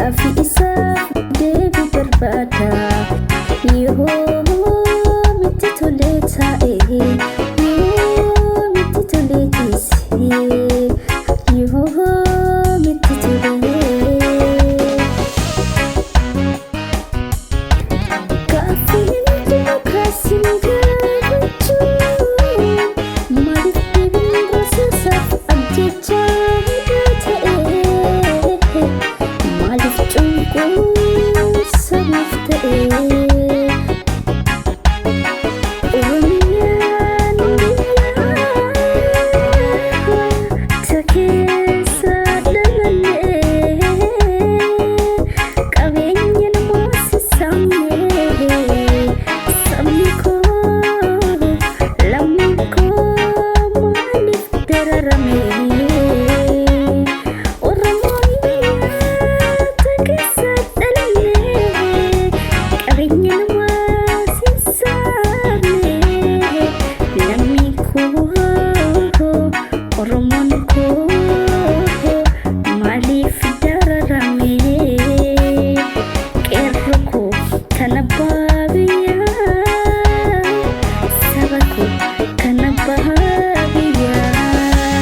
Gaaffii isaaf deebii barbaada. Yoomitti tolee taa'e, yoomitti tolee ciise, yoomitti tolee. Gaaffiin dimookiraasii nu gaafachuu maaliif deebiin rasaasaaf ajjechaa hidhaa ta'e? Maaliif cunqursaa sabaaf ta'e? Oromiyaan biyya keessa dhalanne, qabeenya namaa sassaabne. Sabni koo, lammiin koo maaliif dararame? Oromoon biyya keessa dhalanne, qabeenya namaa sassaabne. Lammii koo, Oromoon koo maaliif dararame? Qeerroo koo kan abbaa biyyaa, saba koo kan abbaa biyyaa,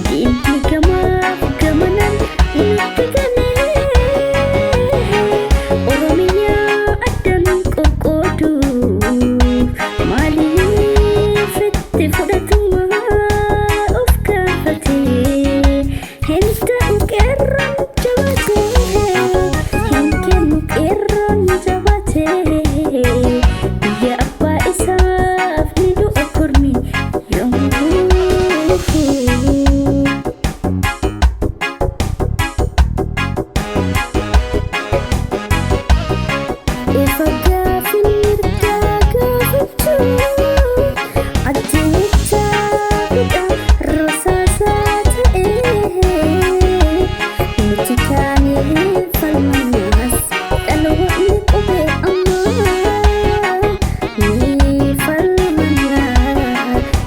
diinni gamaaf gamanaan nutti galee Oromiyaa addaan qoqqoodu maaliif itti fudhatuma of gaafate? Hin ta'u, qeerroon jabaate, hin kennu, qeerroon jabaate. Biyya abbaa isaaf ni du'a kormi yoomuu. Ifa gaafin mirgaa gaafachuu ajjechaa hidha rasaasaa ta'e. Nuti kaanee falmannaas, dhaloonni qubee ammaa ni falmannaa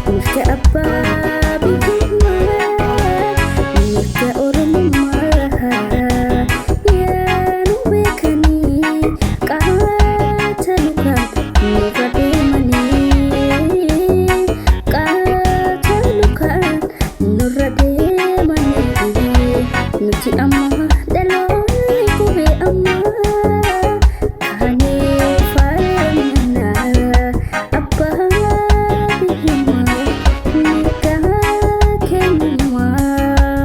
mirga abbaa biyyummaa, mirga Oromummaa. Yaanu beekanii qaata lukaan nurra deemanii, qaata lukaan nurra deemanii. Nuti amma dhaloonni qubee ammaa kaanee falmannaa abbaa biyyummaa, mirga keenyummaa.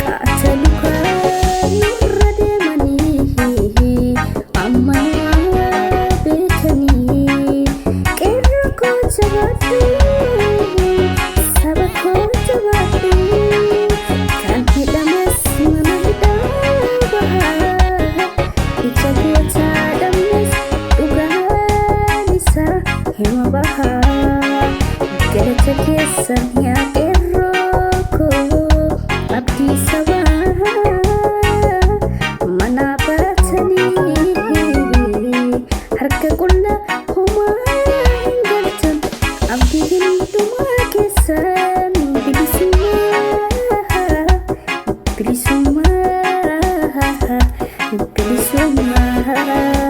Qaata lukaan nurra deemanii amma beekanii. Qeerroo koo jabaadhu, saba koo jabaadhu, kan hidhames mana hidhaa bahaa, ija gootaa dhabnes dhugaan isaa hima bahaa. Galata keessan yaa qeerroo koo, abdii sabaa, mana baatanii harka qullaa homaa hin galchan. Abdii hundumaa keessan bilisummaa, bilisummaa, bilisummaa.